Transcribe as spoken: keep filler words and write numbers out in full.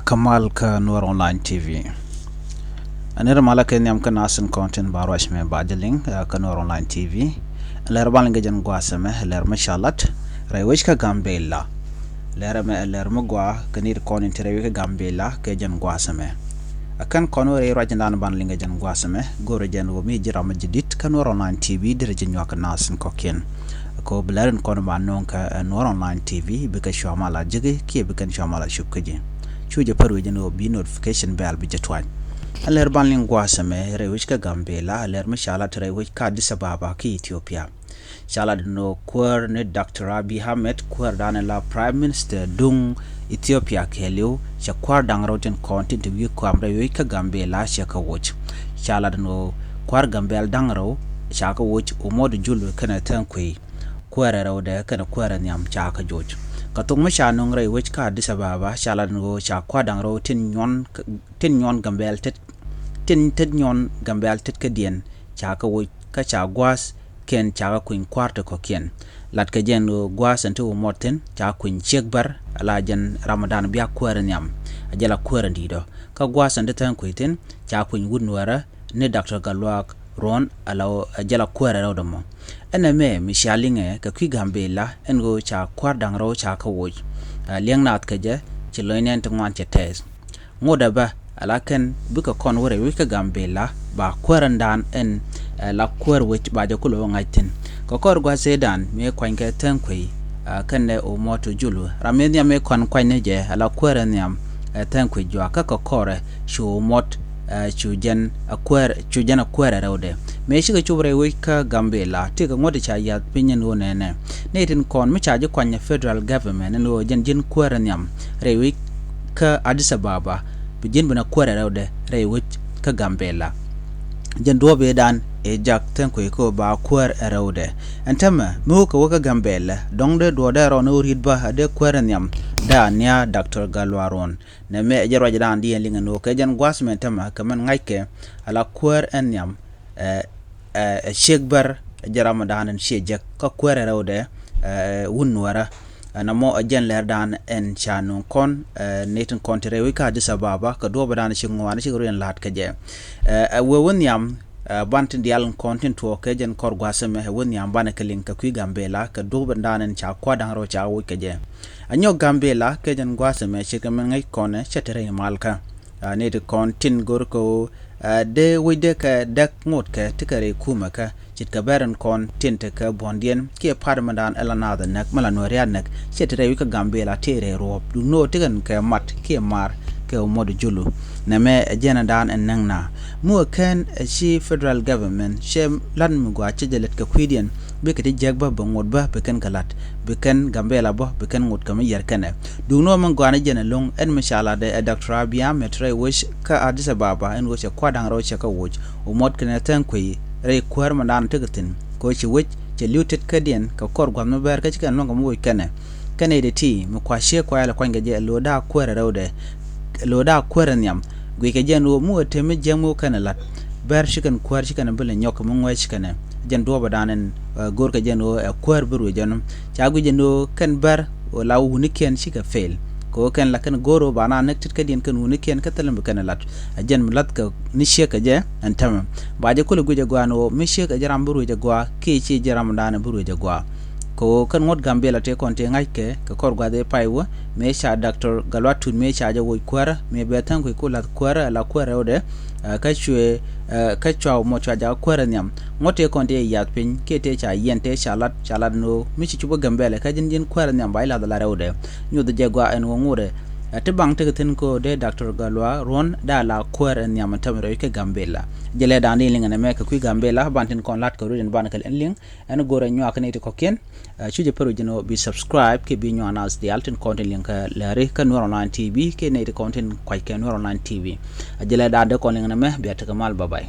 Kamal kä Nuɔr Online T V. Ɛ nɛr malä kɛ nhiam kä nasin kɔn tin ba ruac mɛ ba jɛ liŋ kä Nuɔr Online T V. Lɛr ba liŋ kɛ jɛn gua̱a̱th ɛmɛ lɛr mi ca lat rɛy wec kä Gambela. Lɛr ɛmɛ lɛr mi gua̱a̱ kɛ nit kɔn in ti rɛy wec kä Gambela kɛ jɛn gua̱a̱th ɛmɛ. Ɛ kɛn kɔn wä rɛy ruac in dan ban liŋ kɛ jɛn gua̱a̱th ɛmɛ go̱rɛ jɛn wä mi ji̱ ram mi ji̱ dit kä Nuɔr Online T V dirɛ ji̱ nyuak kɛ nasin kɔkiɛn. Kɛ wä bi lɛr in kɔn ba no̱o̱ŋ kä Nuɔr Online T V bikɛ cua mal a ji̱ki kiɛ bikɛn cua mal a cup kä ji̱. Cu jɛ pär wi̱c ɛn ɣöö bi notification bell bi jɛ tuany. Ɛ lɛr ban liŋ gua̱a̱th ɛmɛ rɛy wec kä Gambela, ɛ lɛr mi ca lat rɛy wec kä Addis Ababa kä Ethiopia. Ca lat ɛn ɣöö kuäär ni Doctor Abiy Ahmed, kuäär dan la Prime Minister duŋ Ethiopia kɛɛliw, cɛ kua̱r da̱ŋ rɛw tin kɔn tin te wi̱i̱ kuam rɛy wec kä Gambela cɛ kɛ woc. Ca lat ɛn ɣöö kua̱r Gambela da̱ŋ rɛw ca kɛ woc Umot Julu kɛnɛ Thɛŋ Kuei. Kuäärɛ rɛwdɛ kɛnɛ kuäärɛ nhiam ca kɛ joc. Kɛ thok mi ca nöŋ rɛy wec kä Addis Ababa ca lat ɛn ɣöö ca kua̱r da̱ŋ rɛw tin nyuɔn, tin nyuɔn Gambɛl tet, tin tet nyuɔn Gambɛl tet kädiɛn ca kɛ woc kä ca gua̱a̱th kɛn ca kɛ kuny kua̱r ti kɔ̱kiɛn. Lat kɛ jɛn ɣöö gua̱a̱th ɛn ti Umot thi̱n ca kuny ciek bär ala jɛn Ramadan bia kuäärɛ nhiam. A jɛ la kuäärɛ di̱i̱t ɔ kä gua̱a̱th ɛn ti Thɛŋ Kuei thi̱n ca kuny wut Nuäärä ni Doctor Gatluak Ruɔ̱n ala ɣöö ɛ jɛ la kuäärɛ rɛwdɛ mɔ. Ɛn ɛmɛ mi cia liŋɛ kɛ kui̱ Gambela ɛn ɣöö ca kua̱r da̱ŋ rɛw ca kä woc. Ɛ liɛŋ naath kɛ jɛ ci lo̱c nɛn ti ŋuan cɛ tɛth. Ŋot ɛ bä ala kɛn bikɛ kɔn wä rɛy wec kä Gambela ba kuäär ɛn dan ɛn ɛ la kuäär wec ba jɛ kulɛ wä ŋa̱c thi̱n. Kɛ kɔr gua̱th ëëdan mi kuany kɛ Thɛŋ Kuei ɛ kɛn ɛ Umot Julu ram mi nhiam mi kɔn kuany ni jɛ ala kuäär ɛn nhiam ɛ Thɛŋ Kuei juak kä kɛ kɔrɛ cu Umot ɛ cu jɛn a kuäär, cu jɛn a kuäärɛ rɛwdɛ. Mëë cikɛ cop rɛy wec kä Gambela, tëëkɛ ŋuɔ̱t ca yath piny ɛn ɣöö nɛnɛ. Nɛy tin kɔn mi ca ji̱ kuany ɛ federal government ɛn ɣöö jɛn ji̱n kuäärɛ nhiam rɛy wec kä Addis Ababa, bi ji̱n bi na kuäärɛ rɛwdɛ rɛy wec kä Gambela. Jɛn duɔ̱ɔ̱p ëëdan ëë jak Thɛŋ Kuei kɛ ɣöö ba kuäär ɛ rɛwdɛ. Ɛn täämɛ mi wä kɛ wä kä Gambela, dɔ̱ŋ dee duɔ̱ɔ̱r dee rɔ ni wä ri̱t bä a dee kuäärɛ nhiam, dee a nhia̱a̱ Doctor Gatluak Ruɔ̱n. Nɛmɛ ɛ jɛ ruacdan diɛn liŋɛ ni ɣöö kɛ jɛn gua̱a̱th mɛ täämɛ kɛ mɛn ŋa̱ckɛ ala kuäär ɛn nhiam ɛ ɛ ciek bär ɛ jɛ Ramadan ɛn ciɛ jek kä kuäärɛ rɛwdɛ ɛ wut Nuäärä. Ɛ nɔmɔ ɛ jɛn lɛrdan ɛn ca nuŋ kɔn ɛ nɛy tin kɔn ti rɛy wec kä Addis Ababa kɛ duɔ̱ɔ̱pdan ci ŋuan ci kɛ ruɛn la̱t kɛ jɛ. Ɛ ɛ wee wä nhiam ɛ ban tin diaal kɔn tin tuɔɔk kɛ jɛn kɔr gua̱a̱th ɛmɛ ɛ wä nhiam banɛ kɛ liŋ kɛ kui̱ Gambela kɛ duɔ̱ɔ̱pdan ɛn ca kua̱r da̱ŋ rɛw ca woc kɛ jɛ. A nyɔk Gambela kɛ jɛn gua̱a̱th ɛmɛ ce̱tkɛ min ŋäc kɔnɛ cɛ te rɛy malkä. A nɛy ti kɔn tin go̱r kɛ ɣöö a dee wecdɛ kɛ däk ŋotkɛ ti kɛ rɛy kumɛ kä ce̱tkɛ bɛr in kɔn tin te kɛ buɔ̱ndiɛn kiɛ pa̱t mindan ɛla naath ɛ näk mi la nuɔ̱ɔ̱riat näk. Cɛ te rɛy wi̱c kä Gambela tëë rɛy ruɔ̱ɔ̱p duk no̱o̱ ti kɛn kɛ mat kiɛ maar kɛ Umot Julu. Nɛmɛ ɛ jɛn ɛ daan ɛ näŋ na mi wä kɛn ɛ ci federal government cɛ lat mi gɔaa cɛ jɛ lät kɛ kui̱diɛn. Bikɛ ti jiäk bä bɛ ŋot bä bi kɛn kɛ la̱t bi kɛn Gambela bä bi kɛn ŋot kɛ mi yɛr kɛnɛ. Duŋni ɣöö mi gɔaa ni jɛn ɛlɔ̱ŋ ɛn mi ca latdɛ ɛ Doctor Abiy Ahmed rɛy wec kä Addis Ababa ɛn ɣöö cɛ kua̱r da̱ŋ rɛw cɛ kɛ woc Umot kɛnɛ Thɛŋ Kuei rɛy kuäär mi da̱a̱n tekɛ thi̱n kɛ ɣöö ci wec cɛ li̱w tet kädiɛn kɛ kɔr gua̱th mi bɛr kä ci kɛn luäŋ kɛ mi woc kɛnɛ. Kɛnɛ i̱ dee ti mi kua̱r ciek kuayɛ lɛ kuanykɛ jɛ lo̱o̱da kuäärɛ rɛwdɛ. Lo̱o̱da kuäärɛ nhiam guickɛ jɛn ɣöö mi wä te mi jiäk mi wä kɛnɛ la̱t. Bɛr ci kɛn kuäär ci kɛn bi lɛ nyɔk kɛ mi ŋuɛc kɛnɛ. Jɛn duɔ̱ɔ̱pɛ da̱a̱n ɛn ɛ go̱rkɛ jɛn ɣöö ɛ kuäär bi ruëë jɛn. Ca guic jɛn ɣöö kɛn bɛr ɣöö la wunikiɛn cikɛ fail. Kɛ ɣöö kɛn la kɛn go̱r ɣöö ba na näk tet kädiɛn kɛn wunikiɛn kä thilɛ mi kɛn la̱t. Ɛ jɛn mi la̱thkɛ ni ciek kɛ jɛ ɛn tämɛ. Ba jɛ kulɛ guic ɛ gɔaa ni ɣöö mi ciek ɛ jɛ ram bi ruëë jɛ gɔaa kiɛ ci jɛ ram da̱a̱n bi ruëë jɛ gɔaa. Kɛ ɣöö kɛn ŋuɔ̱t Gambela tëë kɔn tëë ŋa̱ckɛ kɛ kɔr gua̱th ëë pay wä mëë ca Doctor Gatluak Tut mëë ca jɛ woc kuäärä mëë bɛ Thɛŋ Kuei ku la̱th kuäärä ala kuäärä rɛwdɛ. Kä cuɛ kä cua Umot cua jakä kuäärä nhiam ŋuɔ̱t tëë kɔn tëë yath piny kiɛ tëë ca yiɛn tëë ca lat ca lat ni ɣöö mi ci cupä Gambela kä ji̱n ji̱n kuäärä nhiam ba ji̱ la̱th ala rɛwdɛ. Nyoth jɛ gɔaa ɛn ɣöö ŋotdɛ ɛ ti baŋ tekɛ thi̱n kɛ ɣöö dee Doctor Gatluak Ruɔ̱n dee ala kuäärä nhiam ɛn tämɛ rɛy wec kä Gambela. Jɛ lɛ da̱a̱n di liŋ ɛn ɛmɛ kɛ kui̱ Gambela ban tin kɔn la̱t kɛ ruëëd in ban kɛ liŋ. Ɛn go̱rɛ nyuak kɛ nɛy ti kɔ̱kiɛn. Cu jɛ pär wi̱c jɛn ɣöö bi subscribe kiɛ bi nyuak naath diaal tin kɔn tin liŋ kä lääri kä Nuer Online T V kiɛ nɛy ti kɔn tin kuac kɛ Nuer Online T V. A jɛ lɛ da̱a̱n dee kɔn liŋ ɛn ɛmɛ bia tekɛ mal, bye bye.